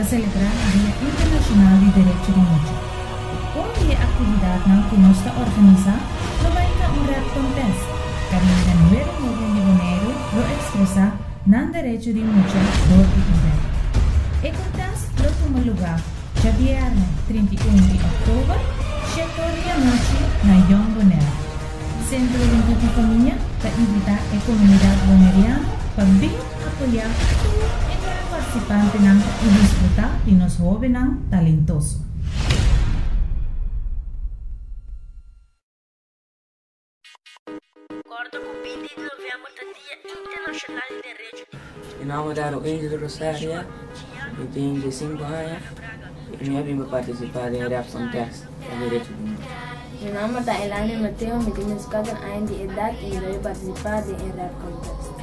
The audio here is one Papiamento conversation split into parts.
ta selebrá Dia Internashonal di Derecho di Mucha. Un di e aktividatnan ku nos ta organisá lo bai ta un rap contest kaminda nuebe hóben di Boneiru lo ekspresá nan derecho di mucha dor di un rap. E contest lo tuma lugá djabièrnè 31 di òktober, shetor di anochi na Jong Bonaire. Sentro Hubentud i Famia ta invitá e komunidat boneriano pa bin apoyá tur e nuebe partisipantenan i disfrutá di nos hóbennan talentoso. Corda cu 20 di november ta Dia Internacional di Derecho di. Mi nòmber ta Roangel Rosaria, mi tin diesinku aña i mi a bin pa partisipá den e rap contest pa derecho di mucha. Mi nòmber ta Elania Mateo, mi tin dieskuater aña di edat i mi ta bin partisipá den e rap contest.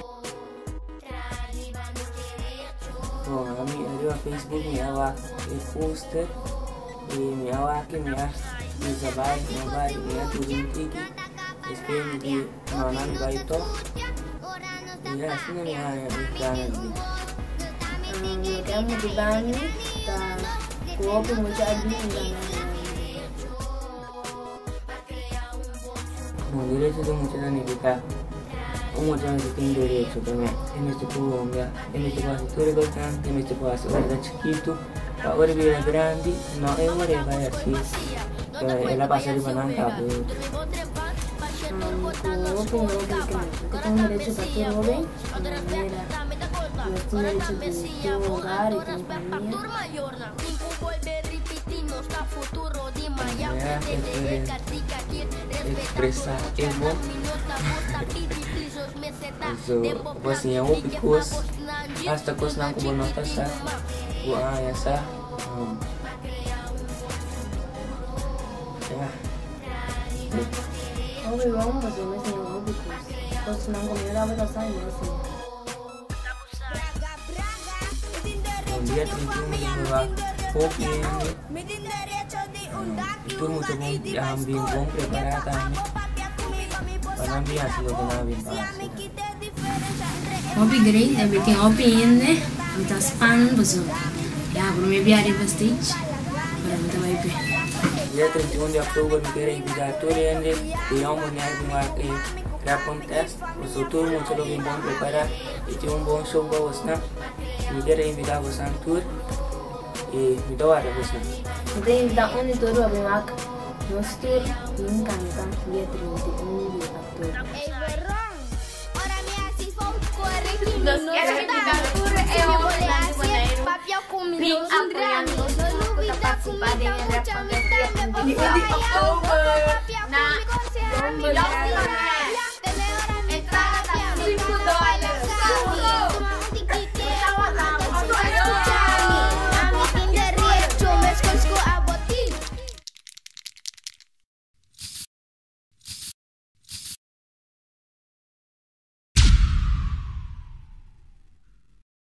Bon, ami riba Facebook mi a wak e poster i mi a wak i mi a bisa bai, mi a bai, mi a turi un tiki, despues mi di no nan mi bai tog i asina mi haña e gana di bin. Loke a motiva mi ta ku hopi mucha a bin i gana mi. Bon, derecho di mucha ta nifiká un mucha mester tin derecho pa me e mester por hunga, e mester por hasi tur e kosnan ku e mester por hasi ora e ta chikitu, pa ora e bira grandi no e ora e bai hasi pero el a pasa riba nan kaba e otro. Ku hopi hopi ke ku tin derecho pa tur hoben manera nos tin derecho di tin un hogar i tin un famia. Manera e puede expresa e bo. So, bo siña hopi kos, hasta kosnan ku bo no ta sa, bo a haña sa. Ya. Hopi bon, pasobra mi a siña hopi kos. Kosnan ku mi no tabata sa i mi a siña. Un dia 31 di jua hopi hende i tur mucha bon ya han bin bon prepará tambe pa nan bin hasi loke nan a bin pa hasi. Hopi great e bitin hopi hende mi ta span pasobra ya prome bia riba stage pero mi ta bai be. Dia 31 di oktober mi kere invitá tur hende ku yòn muher bin wak e rap contest pasobra tur mucha lo bin bon prepará. I tin un bon show pa bosnan. Mi kier a invitá bosnan tur i mi ta warda bosnan. Mi ta invitá un di tur pa bin wak nos tur bin kanta dia 31 di oktober. Nos kier a invitá tur e hobennan di Boneiru bin apoyá nos ku ta partisipá den e Rap Contest dia 31 di oktober na Young Bonaire.